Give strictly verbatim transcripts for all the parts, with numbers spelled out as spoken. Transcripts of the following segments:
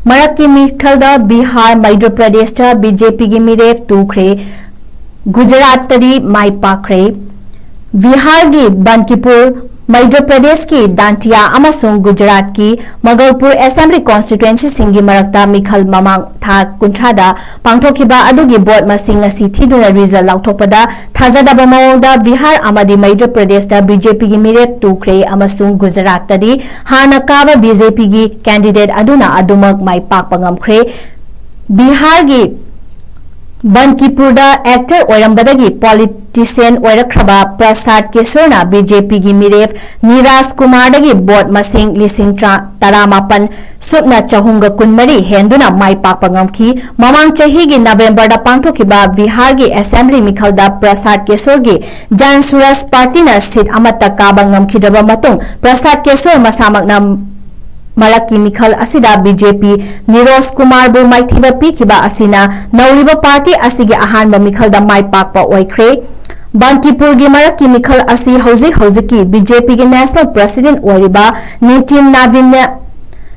ꯃꯔꯛꯀꯤ ꯃꯤꯈꯜꯗ ꯕꯤꯍꯥꯔ, ꯃꯩꯗ꯭ꯔ ꯄ꯭ꯔꯗꯦꯁꯇ B J ꯄꯤꯒꯤ ꯃꯤꯔꯦꯞ ꯇꯨꯈ꯭ꯔꯦ, ꯒꯨꯖꯔꯥꯠꯇꯗꯤ ꯃꯥꯏ ꯄꯥꯛꯈ꯭ꯔꯦ꯫ ꯕꯤꯍꯥꯔꯒꯤ ꯕꯟꯀꯤꯄꯨꯔ, ꯃꯩꯗ꯭ꯔ ꯄ꯭ꯔꯗꯦꯁꯀꯤ ꯗꯥꯟꯇꯤꯌꯥ ꯑꯃꯁꯨꯡ ꯒꯨꯖꯔꯥꯠꯀꯤ ꯃꯒꯜꯄꯨꯔ ꯑꯦꯁꯦꯝꯕ꯭ꯂꯤ ꯀꯣꯟꯁꯇꯤꯇ꯭ꯋꯦꯟꯁꯤꯁꯤꯡꯒꯤ ꯃꯔꯛꯇ ꯃꯤꯈꯜ ꯃꯃꯥꯡ ꯊꯥ ꯀꯨꯟꯊ꯭ꯔꯥꯗ ꯄꯥꯡꯊꯣꯛꯈꯤꯕ ꯑꯗꯨꯒꯤ ꯚꯣꯠ ꯃꯁꯤꯡ ꯉꯁꯤ ꯊꯤꯗꯨꯅ ꯔꯤꯖꯜ ꯂꯥꯎꯊꯣꯛꯄꯗ ꯊꯥꯖꯗꯕ ꯃꯑꯣꯡꯗ ꯕꯤꯍꯥꯔ ꯑꯃꯗꯤ ꯃꯩꯗ꯭ꯔ ꯄ꯭ꯔꯗꯦꯁꯇ ꯕꯤ ꯖꯦ ꯄꯤꯒꯤ ꯃꯤꯔꯦꯞ ꯇꯨꯈ꯭ꯔꯦ ꯑꯃꯁꯨꯡ ꯒꯨꯖꯔꯥꯠꯇꯗꯤ ꯍꯥꯟꯅ ꯀꯥꯕ ꯕꯤ ꯖꯦ ꯄꯤꯒꯤ ꯀꯦꯟꯗꯤꯗꯦꯠ ꯑꯗꯨꯅ ꯑꯗꯨꯃꯛ ꯃꯥꯏ ꯄꯥꯛꯄ ꯉꯝꯈ꯭ꯔꯦ꯫ ꯕꯤꯍꯥꯔꯒꯤ ꯕꯟꯀꯤꯄꯨꯔꯗ ꯑꯦꯛꯇꯔ ꯑꯣꯏꯔꯝꯕꯗꯒꯤ ꯄꯣꯂꯤꯇꯤꯁꯤꯌꯟ ꯑꯣꯏꯔꯛꯈ꯭ꯔꯕ ꯄ꯭ꯔꯁꯥꯗ ꯀꯦꯁꯣꯔꯅ ꯕꯤ ꯖꯦ ꯄꯤꯒꯤ ꯃꯤꯔꯦꯞ ꯅꯤꯔꯥꯖ ꯀꯨꯃꯥꯔꯗꯒꯤ ꯚꯣꯠ ꯃꯁꯤꯡ ꯂꯤꯁꯤꯡ ꯇꯔꯥ, ꯇꯔꯥꯃꯥꯄꯟ ꯁꯨꯞꯅ ꯆꯍꯨꯝꯒ ꯀꯨꯟꯃꯔꯤ ꯍꯦꯟꯗꯨꯅ ꯃꯥꯏ ꯄꯥꯛꯄ ꯉꯝꯈꯤ꯫ ꯃꯃꯥꯡ ꯆꯍꯤꯒꯤ ꯅꯕꯦꯝꯕꯔꯗ ꯄꯥꯡꯊꯣꯛꯈꯤꯕ ꯕꯤꯍꯥꯔꯒꯤ ꯑꯦꯁꯦꯝꯕ꯭ꯂꯤ ꯃꯤꯈꯜꯗ ꯄ꯭ꯔꯁꯥꯗ ꯀꯦꯁꯣꯔꯒꯤ ꯖꯟ ꯁꯨꯔꯖ ꯄꯥꯔꯇꯤꯅ ꯁꯤꯠ ꯑꯃꯠꯇ ꯀꯥꯕ ꯉꯝꯈꯤꯗ꯭ꯔꯕ ꯃꯇꯨꯡ, ꯄ꯭ꯔꯁꯥꯗ ꯀꯦꯁꯣꯔ ꯃꯁꯥꯃꯛꯅ ꯃꯔꯛꯀꯤ ꯃꯤꯈꯜ ꯑꯁꯤꯗ ꯕꯤ ꯖꯦ ꯄꯤ ꯅꯤꯔꯣꯖ ꯀꯨꯃꯥꯔꯕꯨ ꯃꯥꯏꯊꯤꯕ ꯄꯤꯈꯤꯕ ꯑꯁꯤꯅ ꯅꯧꯔꯤꯕ ꯄꯥꯔꯇꯤ ꯑꯁꯤꯒꯤ ꯑꯍꯥꯟꯕ ꯃꯤꯈꯜꯗ ꯃꯥꯏ ꯄꯥꯛꯄ ꯑꯣꯏꯈ꯭ꯔꯦ꯫ ꯕꯟꯀꯤꯄꯨꯔꯒꯤ ꯃꯔꯛꯀꯤ ꯃꯤꯈꯜ ꯑꯁꯤ ꯍꯧꯖꯤꯛ ꯍꯧꯖꯤꯛꯀꯤ ꯕꯤ ꯖꯦ ꯄꯤꯒꯤ ꯅꯦꯁꯅꯦꯜ ꯄ꯭ꯔꯁꯤꯗꯦꯟꯠ ꯑꯣꯏꯔꯤꯕ ꯅꯤꯇꯤꯟ ꯅꯕꯤꯟꯅ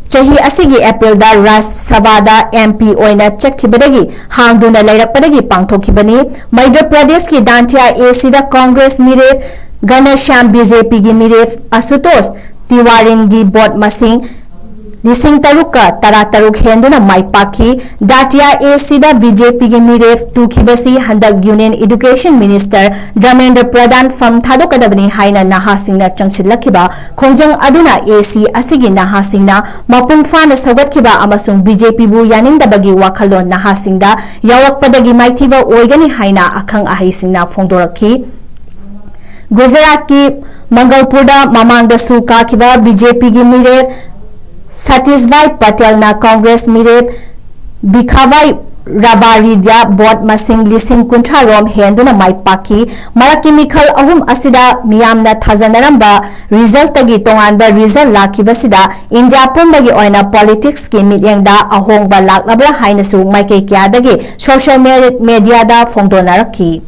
ꯆꯍꯤ ꯑꯁꯤꯒꯤ ꯑꯦꯄ꯭ꯔꯤꯜꯗ ꯔꯥꯖ꯭ꯌ ꯁꯚꯥꯗ ꯑꯦꯝ ꯄꯤ ꯑꯣꯏꯅ ꯆꯠꯈꯤꯕꯗꯒꯤ ꯍꯥꯡꯗꯨꯅ ꯂꯩꯔꯛꯄꯗꯒꯤ ꯄꯥꯡꯊꯣꯛꯈꯤꯕꯅꯤ꯫ ꯃꯩꯗ꯭ꯔ ꯄ꯭ꯔꯗꯦꯁꯀꯤ ꯗꯥꯟꯇꯤꯌꯥ ꯑꯦ ꯁꯤꯗ ꯀꯣꯡꯒ꯭ꯔꯦꯁ ꯃꯤꯔꯦꯞ ꯘꯅꯁ꯭ꯌꯥꯝ, ꯕꯤ ꯖꯦ ꯄꯤꯒꯤ ꯃꯤꯔꯦꯞ ꯑꯁꯨꯇꯣꯁ ꯇꯤꯋꯥꯔꯤꯟꯒꯤ ꯚꯣꯠ ꯃꯁꯤꯡ ꯂꯤꯁꯤꯡ ꯇꯔꯨꯛꯀ ꯇꯔꯥꯇꯔꯨꯛ ꯍꯦꯟꯗꯨꯅ ꯃꯥꯏ ꯄꯥꯛꯈꯤ꯫ ꯗꯥꯟꯇꯤꯌꯥ ꯑꯦ ꯁꯤꯗ ꯕꯤ ꯖꯦ ꯄꯤꯒꯤ ꯃꯤꯔꯦꯞ ꯇꯨꯈꯤꯕꯁꯤ ꯍꯟꯗꯛ ꯌꯨꯅꯤꯌꯟ ꯏꯗꯨꯀꯦꯁꯟ ꯃꯤꯅꯤꯁꯇꯔ ꯙꯔꯃꯦꯟꯗ꯭ꯔ ꯄ꯭ꯔꯙꯥꯟ ꯐꯝ ꯊꯥꯗꯣꯛꯀꯗꯕꯅꯤ ꯍꯥꯏꯅ ꯅꯍꯥꯁꯤꯡꯅ ꯆꯪꯁꯤꯜꯂꯛꯈꯤꯕ ꯈꯣꯡꯖꯪ ꯑꯗꯨꯅ ꯑꯦ ꯁꯤ ꯑꯁꯤꯒꯤ ꯅꯍꯥꯁꯤꯡꯅ ꯃꯄꯨꯡ ꯐꯥꯅ ꯁꯧꯒꯠꯈꯤꯕ ꯑꯃꯁꯨꯡ ꯕꯤ ꯖꯦ ꯄꯤꯕꯨ ꯌꯥꯅꯤꯡꯗꯕꯒꯤ ꯋꯥꯈꯜꯂꯣꯟ ꯅꯍꯥꯁꯤꯡꯗ ꯌꯥꯎꯔꯛꯄꯗꯒꯤ ꯃꯥꯏꯊꯤꯕ ꯑꯣꯏꯒꯅꯤ ꯍꯥꯏꯅ ꯑꯈꯪ ꯑꯍꯩꯁꯤꯡꯅ ꯐꯣꯡꯗꯣꯔꯛꯈꯤ꯫ ꯒꯨꯖꯔꯥꯠꯀꯤ ꯃꯪꯒꯜꯄꯨꯔꯗ ꯃꯃꯥꯡꯗꯁꯨ ꯀꯥꯈꯤꯕ ꯕꯤ ꯖꯦ ꯄꯤꯒꯤ ꯃꯤꯔꯦꯞ ꯁꯇꯤꯁꯚꯥꯏ ꯄꯇꯦꯜꯅ ꯀꯣꯡꯒ꯭ꯔꯦꯁ ꯃꯤꯔꯦꯞ ꯚꯤꯈꯥꯚꯥꯏ ꯔꯕꯥꯔꯤꯗ ꯚꯣꯠ ꯃꯁꯤꯡ ꯂꯤꯁꯤꯡ ꯀꯨꯟꯊ꯭ꯔꯥ ꯔꯣꯝ ꯍꯦꯟꯗꯨꯅ ꯃꯥꯏ ꯄꯥꯛꯈꯤ꯫ ꯃꯔꯛꯀꯤ ꯃꯤꯈꯜ ꯑꯍꯨꯝ ꯑꯁꯤꯗ ꯃꯤꯌꯥꯝꯅ ꯊꯥꯖꯅꯔꯝꯕ ꯔꯤꯖꯜꯇꯒꯤ ꯇꯣꯉꯥꯟꯕ ꯔꯤꯖꯜ ꯂꯥꯛꯈꯤꯕꯁꯤꯗ ꯏꯟꯗꯤꯌꯥ ꯄꯨꯝꯕꯒꯤ ꯑꯣꯏꯅ ꯄꯣꯂꯤꯇꯤꯛꯁꯀꯤ ꯃꯤꯠꯌꯦꯡꯗ ꯑꯍꯣꯡꯕ ꯂꯥꯛꯂꯕ꯭ꯔꯥ ꯍꯥꯏꯅꯁꯨ ꯃꯥꯏꯀꯩ ꯀꯌꯥꯗꯒꯤ ꯁꯣꯁꯤꯌꯦꯜ ꯃꯦ-, ꯃꯦꯗꯤꯌꯥꯗ ꯐꯣꯡꯗꯣꯛꯅꯔꯛꯈꯤ꯫